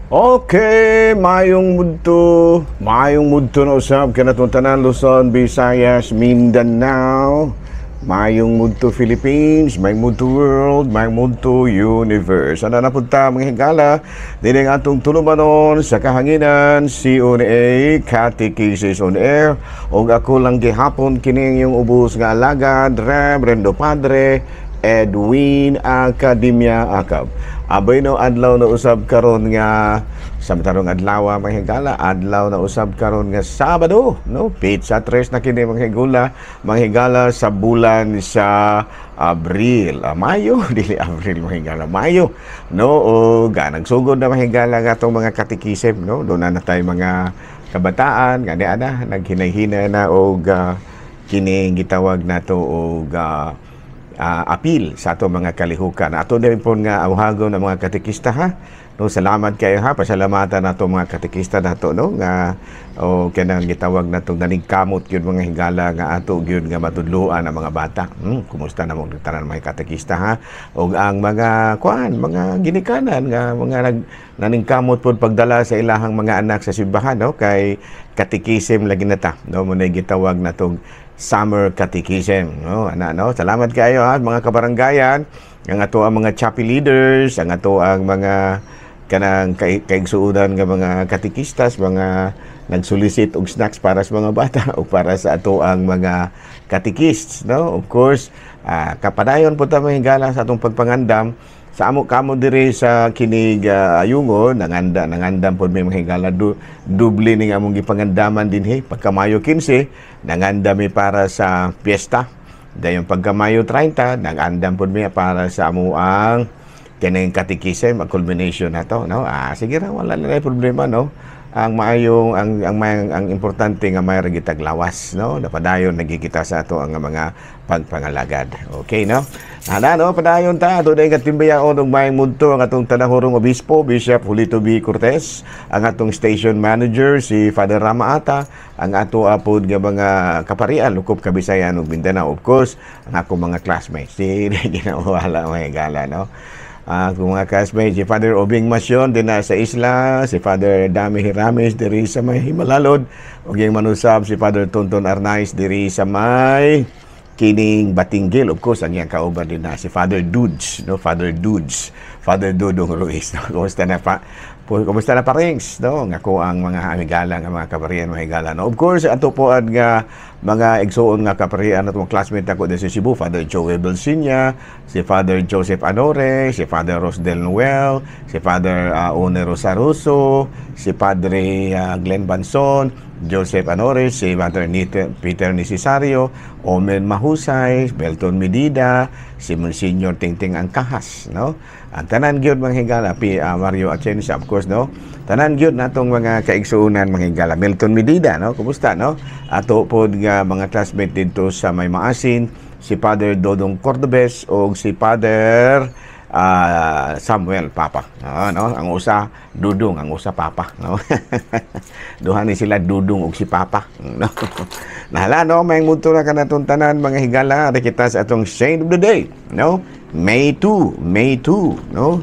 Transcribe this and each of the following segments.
Okay, mayong mudto na usab kanatong tanan, Luzon, Visayas, Mindanao, mayong mudto Philippines, mayong mudto world, mayong mudto universe. Ana na punta, mga higala, dili ang atong tulumanon sa kahanginan, CONA, Catechesis on Air, og ako lang gihapon kining yung ubos nga alagad, Reverendo Padre Edwin Academia Acab. Abay no, adlaw na usab karon nga sa matarong adlaw, mga higala, adlaw na usab karon nga Sabado, no? Petsa 3 na kini, mga higala, sa bulan sa Abril, Mayo, dili Abril, mga higala, Mayo, no? O nagsugod na, mga higala, nga atong mga katikisem, no? Doon na tayo mga kabataan gani ana naghinay-hinay na og kining gitawag nato og apil sa ato mga kalihukan. Ato din po nga awhagon ng mga katekista, ha. No, salamat kayo, ha. Pasalamatan nato mga katekista nato, no, nga o kanang gitawag natong nanigkamot gyud, mga higala, nga ato gyud nga matudloan ang mga bata. Kumusta na mo tanan mga katekista, ha? Og ang mga kuan, mga ginikanan nga mga naningkamot pod pagdala sa ilahang mga anak sa simbahan, no, kay katekisim lagi na ta, no? Mo gitawag natong Summer Catechism, no? Ana, no, salamat kayo, ha, mga kabaranggayan, ang ato ang mga chapel leaders, ang ato ang mga kanang kaigsuonan nga mga katekistas, mga nagsolicit og snacks para sa mga bata o para sa ato ang mga katekists, no? Of course, kapadayon po ta, mga higala, sa atong pagpangandam sa amo kamo diri sa kinig ayungon. Nangandam pod may mga higala, doble ning among gipangandaman dinhi. Pagka Mayo 15, nangandam mi para sa piyesta. Dayon pagka Mayo 30, nangandam pod mi para sa amo ang kining catechism, ang culmination na to, no? Sige ra, wala na problema, no? Ang maayong ang importante nga may gitag lawas, no? Napadayon nagikita sa ato ang mga pagpangalagad. Okay, no? Ana, no, padayon ta ato dayong katimbayaon og maayong mudto ang atong tanahurong obispo, Bishop Julito B. Cortez, ang atong station manager si Father Rama Ata, ang ato apod nga mga kaparian lukop Kabisayan ug Mindanao, of course, ang akong mga classmates. Si ginawala, mga gala, no? Kung mga classmates, si Father Obing Masyon din sa isla, si Father Dami Hiramis diri sa may Himalalod, ug yung manusab si Father Tonton Arnaiz diri sa may kining Batinguil. Of course, ang iyang kauban din na si Father Dudes, no? Father Dudes, Father Dudong Ruiz, no? Kumusta na pa? Kumusta na pa rings, no? Nga ko ang mga amigala nga mga kaparian, mga higala, no? Of course, ato po ang nga mga igsuon nga kaparian at mga classmate ako din sa Cebu, Father Joey Belsinya, si Father Joseph Anore, si Father Rosdel Noel, si Father Onero Saruso, si Padre Glenn Banson, Joseph Anore, si Father Peter Necesario, Omen Mahusay, Belton Medida, si Monsignor Tingting Angkahas, no? Ang tanan gyud, mga higala, Mario Atienza, of course, no? Tanan gyud natong mga kaigsuonan, mga higala, Milton Medida, no? Kumusta, no? Ato pod nga mga classmate dito sa May Maasin, si Father Dodong Cordobes o si Father Samuel Papa. No? Ang usa Dudong, ang usa Papa, no? Duha ni sila, Dudong ug si Papa, no? Nahala, no, may mudto na kanatong tanan, mga higala, ari kita sa atong saint of the day, no? May 2, May 2, no?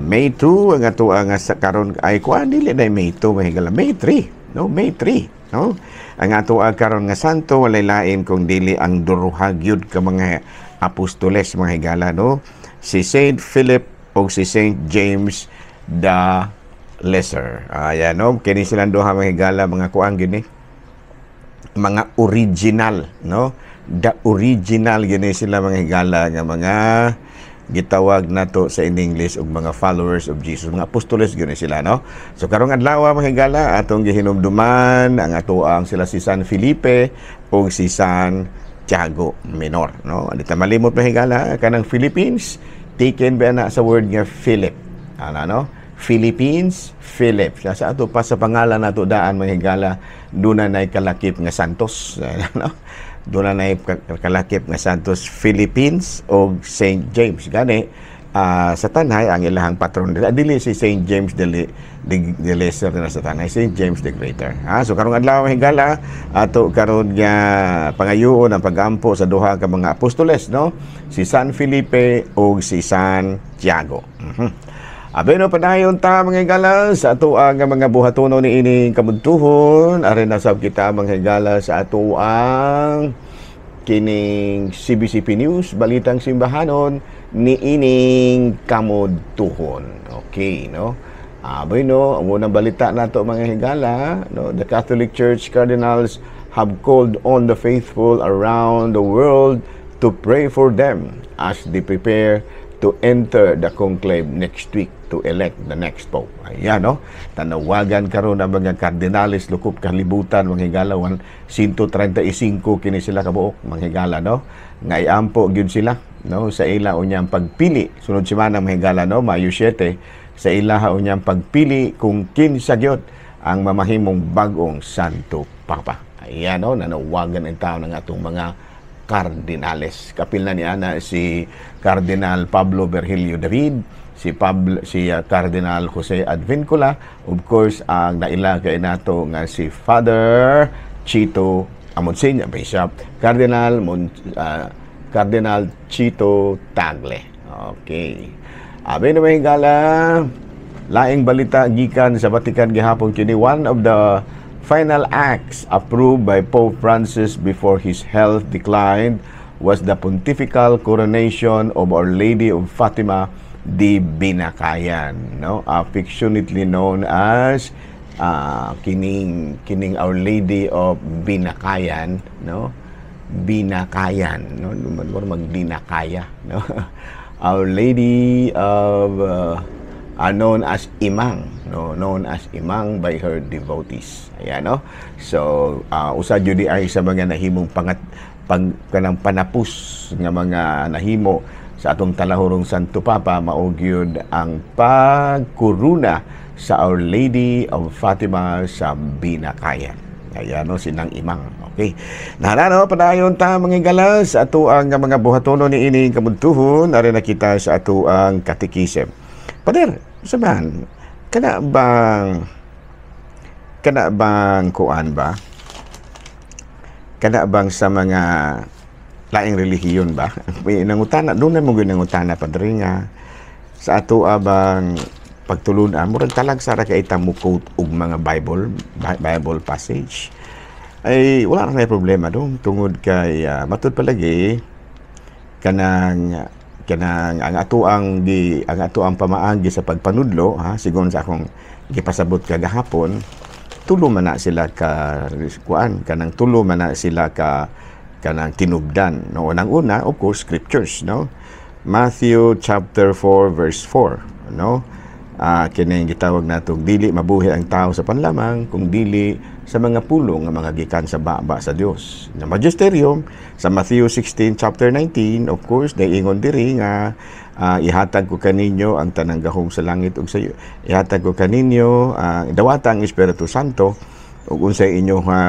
May 2 ang ato ang sa karon ay kuan, dili na May 2, mga higala, May 3, no? May 3, no? Ang ato ang karon nga santo, walay lain kung dili ang duruha gyud ka mga apostoles, mga higala, no? Si Saint Philip o si Saint James the Lesser. Ayan, no? Kini silang duha, mga higala, mga kuang gini. Mga original, no? The original gini sila, mga higala, nga mga gitawag nato sa in English og mga followers of Jesus, mga apostoles gini sila, no? So karong adlaw, mga higala, atong gihinumduman ang ato ang sila si San Felipe ug si San Tiago Minor, no? Di ta malimot, mga higala, kanang Philippines taken ba na sa word nga Philip. Ana, no? Philippines, Philip. Sa ato pa sa pangalan nato daan, mga higala, duna nay kalakip nga Santos, no? Doon na kalakip nga Santos, Philippines o St. James. Gani, sa Tanay ang ilahang patron nila dili si St. James the Lesser na sa Tanay, St. James the Greater. Ha, so karong adlaw, mga higala, ato karon nga pangayoon ang pagampo sa duha ka mga apostoles, no? Si San Felipe o si San Tiago. Abi no, padayon ta, mga higala, sa ato ang mga buhatono ni ining kabudtuhon. Ari na sab kita, mga higala, sa ato ang kining CBCP News, Balitang Simbahanon ni ining kamudtuhon. Okay, no? Aboy no, ang unang balita nato, mga higala, no, the Catholic Church cardinals have called on the faithful around the world to pray for them as they prepare to enter the conclave next week to elect the next pope. Ayan, no? Tanawagan karon ang mga kardinales lukop kalibutan, mga higala, 135 kini sila kabuok, mga higala, no? Nga iampo gyud sila, no? Sa ila unyang pagpili sunod semana, mga higala, no? Mayo 7, sa ilaha unyang pagpili kung kinsa gyud ang mamahimong bag-ong Santo Papa. Ayan, no? Nanawagan ang tao ng atong mga kardinales. Kapil na niya na si Cardinal Pablo Virgilio David, si Pablo, si Cardinal Jose Advincula, of course ang naila kay nato nga si Father Chito Amonseña, Bishop Cardinal Chito Tagle. Okay. Abi na, higala, laing balita gikan sa Vatican gihapon kini: one of the final acts approved by Pope Francis before his health declined was the pontifical coronation of Our Lady of Fatima de Binakayan, no? Affectionately known as kining Our Lady of Binakayan, no? Binakayan, no? Magbinakaya, no? Our Lady of are known as Imang, no? Known as Imang by her devotees. Ayan, no? So, usa jud ay sa mga nahimong pangat pag kanang panapus nga mga nahimo sa atong talahurong Santo Papa mao gyud ang pagkuruna sa Our Lady of Fatima sa Binakayan. Ayan, no, sinang Imang. Okay. Nara no, padayon ta, mga higala, sa ato ang mga buhatono ni ining kabudtuhon. Ari na kita sa ato ang katikisem. Pader, saban, kana bang kuan ba? Kana bang sa mga laing relihiyon ba? May nangutana, doon na mo nangutana, padre, nga sa ato abang pagtulunan, murag talag sara kay ta mo quote og mga Bible passage. Ay wala na problema dong tungod kay matud palagi kanang kanang ang ato ang pamaagi sa pagpanudlo, ha, sigon sa akong gipasabot kagahapon, tulo man na sila ka kuan, kanang tulo man na sila ka kanang tinubdan, no? Unang una, of course, scriptures, no? Matthew chapter 4 verse 4, no? Kining gitawag natong dili mabuhi ang tao sa panlamang kung dili sa mga pulong nga mga gikan sa baba sa Dios. Na magisterium sa Matthew 16 chapter 19, of course, ingon diri nga ihatag ko kaninyo ang tanang gahom sa langit ug sa ihatag ko kaninyo dawata ang Espiritu Santo ug unsay inyo nga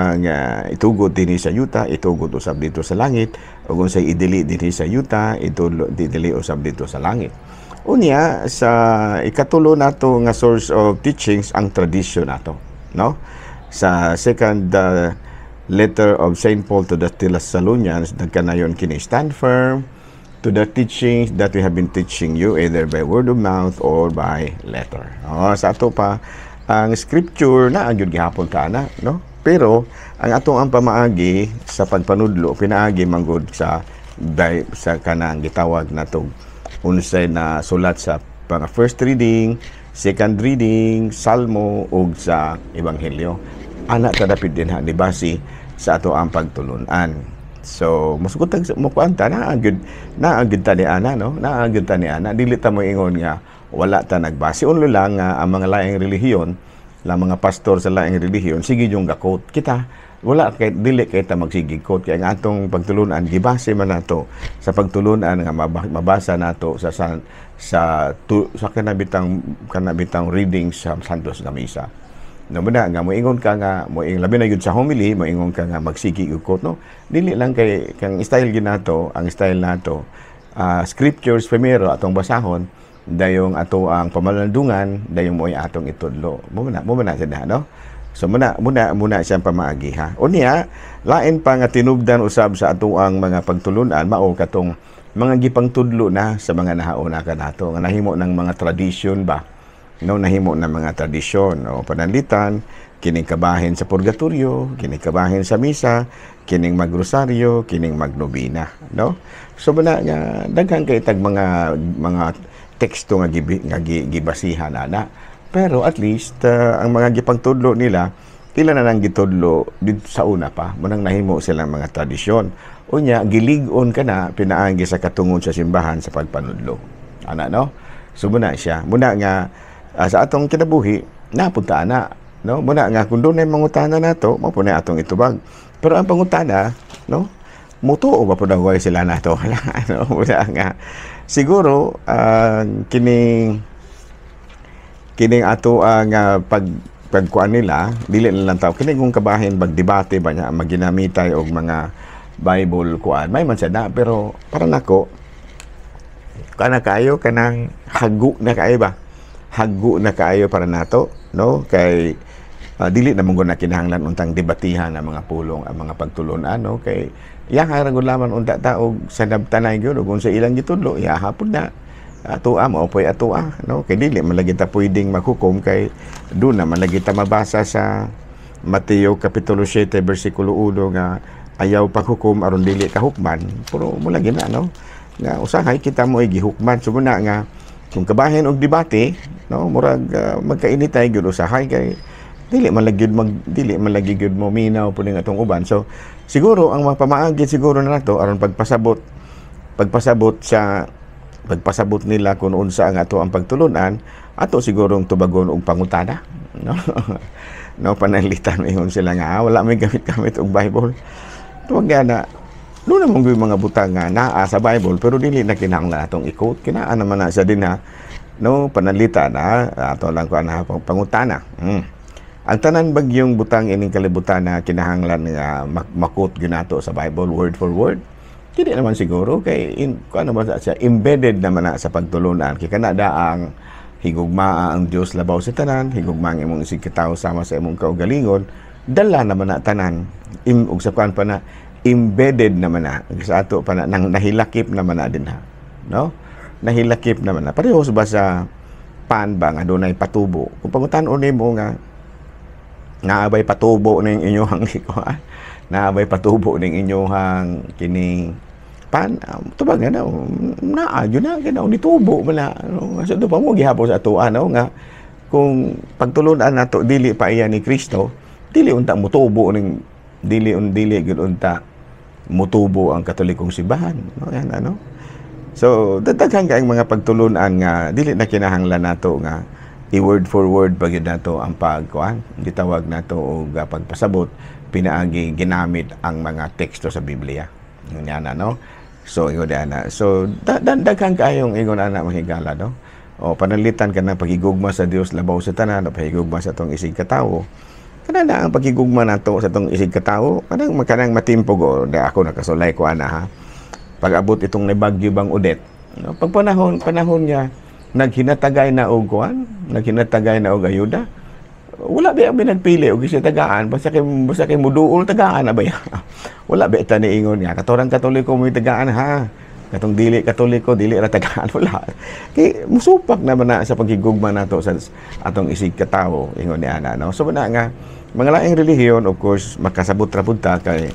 itugot dinhi sa yuta, itugot usab dito sa langit, ug unsay idili dinhi sa yuta, itulo didili usab dito sa langit. Unya sa ikatulo nato nga source of teachings, ang tradisyon nato, no? Sa second letter of Saint Paul to the Thessalonians, nagkanayon kini: "Stand firm to the teachings that we have been teaching you either by word of mouth or by letter." Oh, sa ato pa ang scripture na ang gyud gihapon ta na, no? Pero ang atong ang pamaagi sa pagpanudlo pinaagi manggod sa by, sa kanang gitawag natong unsay na sulat sa mga first reading, second reading, salmo ug sa ebanghelyo. Ana ta dapit din ha ni base sa ato ang pagtulunan. So, musugot mo kuan ta na gyud ta ni ana, no? Naa gyud ta ni ana. Dili ta mo ingon nga wala ta nagbase. Unlo lang nga ang mga laing relihiyon, la mga pastor sa laing relihiyon sige yung ga-quote. Kita wala kay dili kay ta magsige quote kay ang atong pagtulunan gibase man nato sa pagtulunan nga mabasa nato sa kanabitang reading sa Santos nga Misa. No ba nga moingon ka nga moing labi na gyud sa homily, moingon ka nga magsige og quote, no? Dili lang kay kang style gyud nato, ang style nato scriptures primero atong basahon, dayong ato ang pamalandungan, dayong mo'y atong itudlo. Mo na sila, no? So muna muna muna siyang pamaagi, ha. Unya, lain pa nga tinubdan usab sa ato ang mga pagtulunan mao katong mga gipangtudlo na sa mga nahauna kanato nga nahimo ng mga tradisyon ba, no? Nahimo ng mga tradisyon o pananlitan kining kabahin sa purgatorio, kining kabahin sa misa, kining magrosaryo, kining magnobina, no? So muna nga daghan kay tag mga teksto nga gibasihan ana, pero at least ang mga gipangtudlo nila, ila na nang gitudlo dito sa una pa, munang nahimo silang mga tradisyon. Unya gilig-on kana pinaagi sa katungod sa simbahan sa pagpanudlo ana, no? So muna siya, muna nga sa atong kinabuhi napunta ana, no? Muna nga kung dunay mangutana nato, mao po na atong itubag, pero ang pangutana, no, mutuo ba pud sila nato? Ano, muna nga siguro kining kining ato ang pagkuan nila, dili na lang tao kini kung kabahin bagdebate ba niya maginamitay og mga Bible kuan, may man siya na, pero para nako kana kaayo, kanang hagu na kaayo ba, hagu na kaayo para nato, no? Kay dili na mong na kinahanglan untang debatihan ang mga pulong, ang mga pagtulon-an, no? Kay yaha ra gud lamang unta ta og sa nabtanay gyud ug unsa ilang gitudlo, yaha pud na atoa, mao po'y atoa, no? Kay dili man lagi ta pwedeng maghukom kay doon na man lagi ta mabasa sa Mateo kapitulo 7 bersikulo 1 nga ayaw paghukom aron dili ka hukman, pero mo lagi na, no, nga usahay kita mo ay gihukman. So muna nga kung kabahin og debate, no, murag magkainitay gyud usahay kay dili man lagi gyud mo minaw pud ning atong uban. So siguro ang mga pamaagi siguro na nato aron pagpasabot pagpasabot sa pagpasabot nila kung unsa ang ato ang pagtulunan, ato sigurong tubagon og pangutana, no? No, pananglitan ingon sila nga, "Ah, wala may gamit-gamit og Bible." Tuwag na doon naman yung mga butang nga naa sa Bible, pero dili na kinahanglan atong i-quote, kinaa naman na siya din ha, no? Pananglitan na ato lang kuan ha, pangutana. Ang tanan bagyong butang ining kalibutan na kinahanglan nga ma-quote gyud nato sa Bible word for word? Dili naman siguro, kay kuan naman siya, embedded naman na sa pagtulunan, kay kana da ang higugmaa ang Dios labaw sa tanan, higugma ang imong isig katawo sama sa imong kaugalingon, dala naman na tanan. Ug sa kuan pa na, embedded naman na sa ato pa na, nang nahilakip naman na din ha, no? Nahilakip naman na. Pareho ba sa pan ba nga dunay patubo? Kung pangutan-on nimo nga naabay patubo ning inyong kuan, naabay patubo ning inyong kining pan, tubag nga na naa gyud na kinaw nitubo man na, no? Sa pa mo gihapon sa atoa, no, nga kung pagtulunan nato dili pa iya ni Kristo, dili unta mutubo ning dili un dili gyud unta mutubo ang Katolikong simbahan, no? Yan ano. So dadaghan kay mga pagtulunan nga dili na kinahanglan nato nga i-word for word pa gyud nato ang pagkuan, gitawag nato og pagpasabot pinaagi ginamit ang mga teksto sa Biblia. Yan ano. So ingon ana. So daghan kaayong ingon ana, mga higala, no? O pananglitan ka ng paghigugma sa Dios labaw sa tanan o paghigugma sa atong isig katawo. Kana na ang paghigugma nato sa atong isig katawo, kanang kanang matimpog o na ako nakasulay ko ana ha. Pag-abot itong nibagyo bang Odette, no? Pag panahon panahon niya naghinatagay na og kuan, naghinatagay na og ayuda. Wala ba ang binagpili og siya tagaan, basta kay muduol tagaan na ba ya? Wala ba ta niingon nga katorang Katoliko mo tagaan ha? Katong dili Katoliko, dili ra tagaan, wala. Kay musupak naman na sa paghigugma nato sa atong isig katawo, ingon ni ana, no? So na nga mga laing relihiyon, of course makasabot ra pud ta kay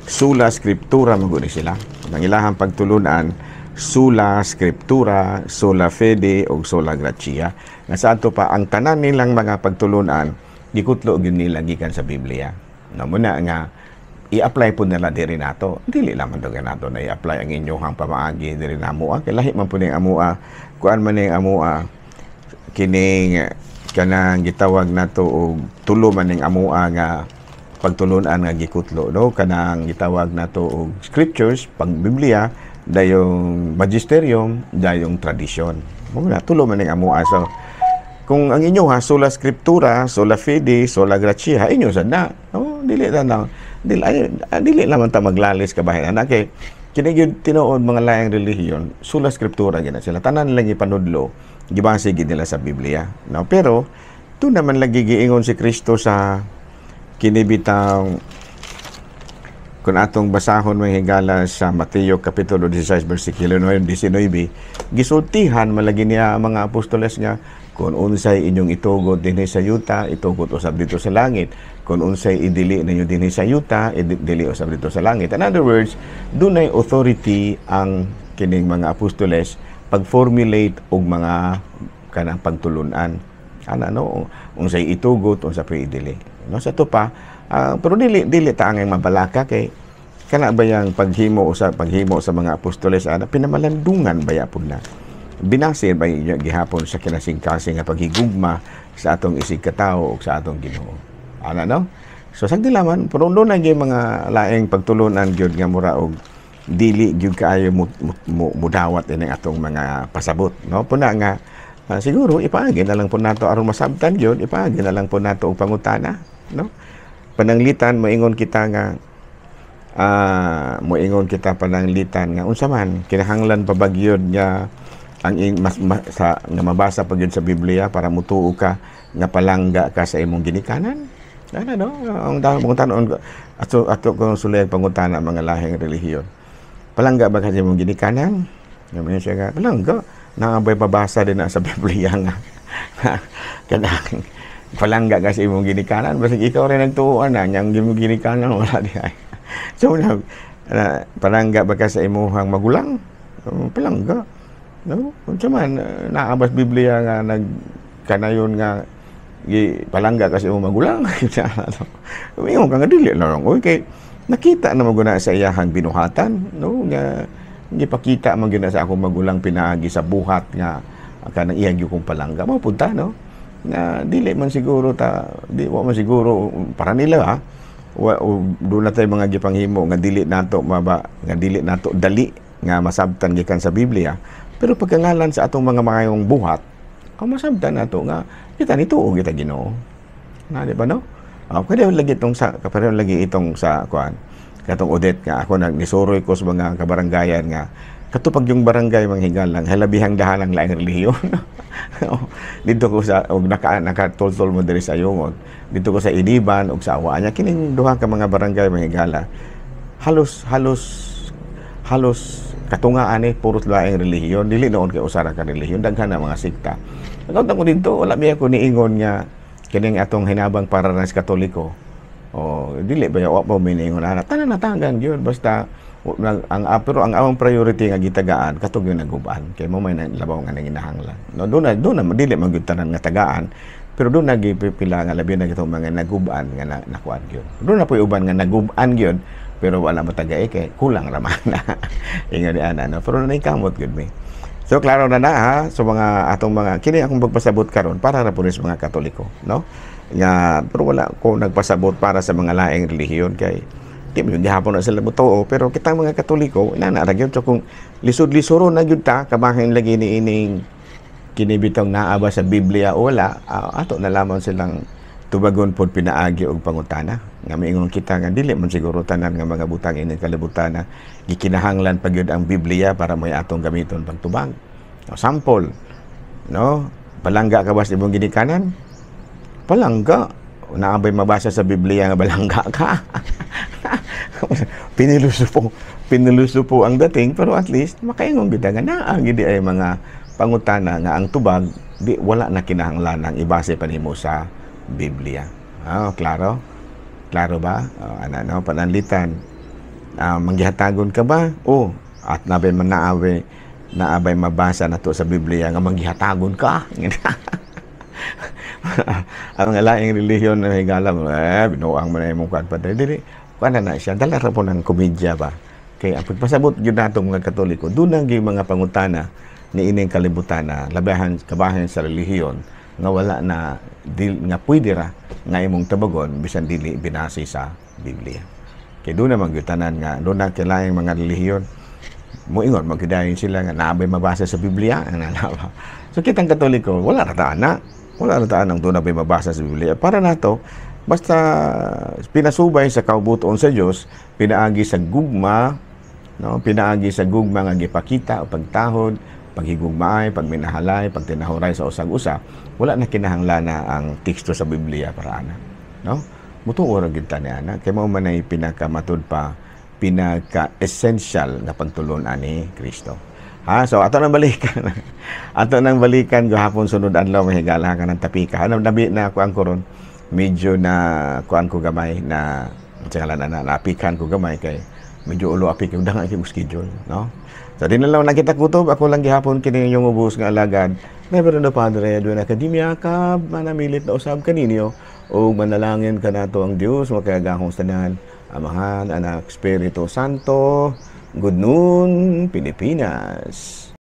sola scriptura man gud ni sila. Ang ilahang pagtulunan, sola scriptura, sola fede ug sola gratia. Nga sa ato pa ang tanan nilang mga pagtulunan gikutlo gyud nila gikan sa Biblia. No, muna nga i-apply po nila diri nato. Dili lamang daw nato na i-apply ang inyong pamaagi diri namo. Kay lahi man po ning amoa, kuan man ning amoa, kining kanang gitawag nato og tulo man ning amoa nga pagtulunan nga gikutlo, no? Kanang gitawag nato og scriptures, pag Biblia, dayong magisterium, dayong tradisyon. Mo na tulo man ning amoa. So kung ang inyo ha, sola scriptura, sola fide, sola gratia, inyo sad na, no? Dili na lang, dili ay, dili naman ta maglalis kabahin ana, kay kini gyud tinuod, mga laing relihiyon, sola scriptura gyud na sila, tanan lang ipanudlo gibase gid nila sa Biblia, no? Pero to naman lagi giingon si Kristo sa kini bitang Kung atong basahon, mga higala, sa Mateo Kapitulo 16 versikulo 9, 19, gisultihan malagi niya ang mga apostoles nga kung unsay inyong itugot dinhi sa yuta, itugot usab dito sa langit. Kung unsay idili ninyo dinhi sa yuta, idili usab dito sa langit. In other words, dunay authority ang kining mga apostoles pag-formulate og mga kanang pagtulunan. Ana, no, unsay itugot, unsa pa idili. No, sa to pa, pero dili dili ta angay mabalaka kay kana ba yang paghimo sa mga apostoles ana, pinamalandungan baya pud na. Binase ba gihapon sa kinasingkasing nga paghigugma sa atong isig katawo ug sa atong Ginoo. Ana, no? So sagdi laman, pero doon na gyud mga laing pagtulunan gyud nga mura og dili gyud kaayo mudawat ining atong mga pasabot, no? Puna nga siguro ipaagi na lang po nato aron masabtan gyud, ipaagi na lang po nato og pangutana, no? Pananglitan moingon kita pananglitan nga unsa man kinahanglan pa ba gyud nga ang in, mas, ma, sa nga mabasa pa gyud sa Biblia para mutuo ka nga palangga ka sa imong ginikanan? Ano, no, ang dahil pangutana ato ato kung sulay pangutana mga lahing relihiyon, palangga ba ka sa imong ginikanan? Nga siya nga palangga, naabay pabasa din na sa Biblia nga kanang palangga ka sa imong ginikanan? Basig ikaw rin nagtuoan na niyang imong ginikanan wala di ay. So na, palangga ba ka sa imuhang magulang? Palangga, no? Unsa man, naa ba sa Biblia nga nagkanayon nga gi palangga ka sa imong magulang? Ingon ka nga dili na lang, oy, kay nakita na maguna sa iyahang binuhatan, no, nga gipakita man gyud na sa akong magulang pinaagi sa buhat nga kanang iyang gyud kong palangga. Mao punta, no, nga dili man siguro ta di wa man siguro para nila, ha, wa doon na tayo mga gipanghimo nga dili nato maba nga dili nato dali nga masabtan gikan sa Biblia, pero pagkangalan sa atong mga maayong buhat ang masabtan nato nga kita nituo kita Ginoo na, di ba, no? Kaya lagi itong sa kapareho lagi itong sa kuan katong Odette nga ako nag nisuroy ko sa mga kabaranggayan nga katupag yung barangay, mga higalang, halabihang dahalang laing relihiyon dito ko sa og nakatultol mo diri sa Ayungon, dito ko sa Iniban ug sa Awaan niya. Kining duha ka mga barangay, mga higala, halos halos halos katungaan eh puros laing relihiyon. Dili noon kay usa ra ka relihiyon, daghan na mga sekta. Nagkautang ko dito, wala biya ko niingon nga kining atong hinabang para sa Katoliko o dili ba, wa pa mi niingon ana. Tanan natagan gyud, basta ang pero ang among priority nga gitagaan katong yung naguban kay mo may labaw nga nanginahanglan, no? Doon na dili man gyud tanan nga tagaan, pero doon nagipipila nga labi na itong mga naguban nga nakuan gyud. Doon na po'y uban nga naguban gyud pero wala matagay kay kulang ra man na ingon ni ana, no? Pero kamot gyud mi. So klaro na na, ha. So mga atong mga kini akong pagpasabot karon para ra po sa mga Katoliko, no, nga pero wala ko nagpasabot para sa mga laing relihiyon kay di mo gihapon na sila motuo, pero kitang mga Katoliko inana ra gyud. So kung lisod-lisoro na gyud ta kabahin lagi ni ining kini bitong naa ba sa Biblia o wala, ato na lamang silang tubagon pod pinaagi og pangutana nga miingon kita nga dili man siguro tanan nga mga butang ining kalibutan na gikinahanglan pa gyud ang Biblia para may atong gamiton pagtubag. No, sample, no, palangga ka ba sa imong ginikanan? Palangga. Naa bay mabasa sa Biblia nga balangga ka? Piniluso po, piniluso po ang dating, pero at least makaingon gyud nga naa gid ay mga pangutana nga ang tubag di wala na kinahanglan ang ibase pa nimo sa Biblia. Ah, klaro? Klaro ba? Oh, ana, no, pananlitan. Manggihatagon ka ba? Oh, at nabay man naawe naabay mabasa na to sa Biblia nga manggihatagon ka? Ang laing relihiyon na higala mo, eh, binuang mo na imong kuan pa. Dili, kuan na na siya. Dala ra po ng komedya ba? Kaya ang pagpasabot gyud nato mga Katoliko, doon ang mga pangutana ni ining kalibutan na labahan kabahin sa relihiyon nga wala na dil, nga pwede ra nga imong tubagon bisan dili binase sa Biblia. Kay doon na gyud tanan nga doon na kailangan mga relihiyon moingon maghidayon sila nga naabay mabasa sa Biblia ang nalaba. So kitang Katoliko, wala ra ta ana. Wala ra ta anang doon na mabasa sa Biblia. Para nato, basta pinasubay sa kaubuton sa Dios, pinaagi sa gugma, no? Pinaagi sa gugma nga gipakita o pagtahod, paghigugmaay, pagminahalay, pagtinahuray sa usag-usa, wala na kinahanglan na ang teksto sa Biblia para ana, no? Mutuo ra gyud ta ni ana kay mao man ay pinakamatud pa. Pinaka-essential nga pagtulon-an ni Kristo. Ha, so ato nang balikan. Ato nang balikan gahapon sunod adlaw, mga higala, kanang tapika. Ano nabi na kuan ko ron. Medyo na kuan ko gamay na ngalan na napikan ko gamay kay medyo ulo apik yung danga kay schedule, no? So di na lang nakita kutob, ako lang gihapon kini yung ubos nga alagad. Reverendo Padre Edwin Academia kab manamilit na usab kaninyo ug manalangin kanato ang Dios makagagahom tanan, Amahan, Anak, Espiritu Santo. Good noon, Pilipinas.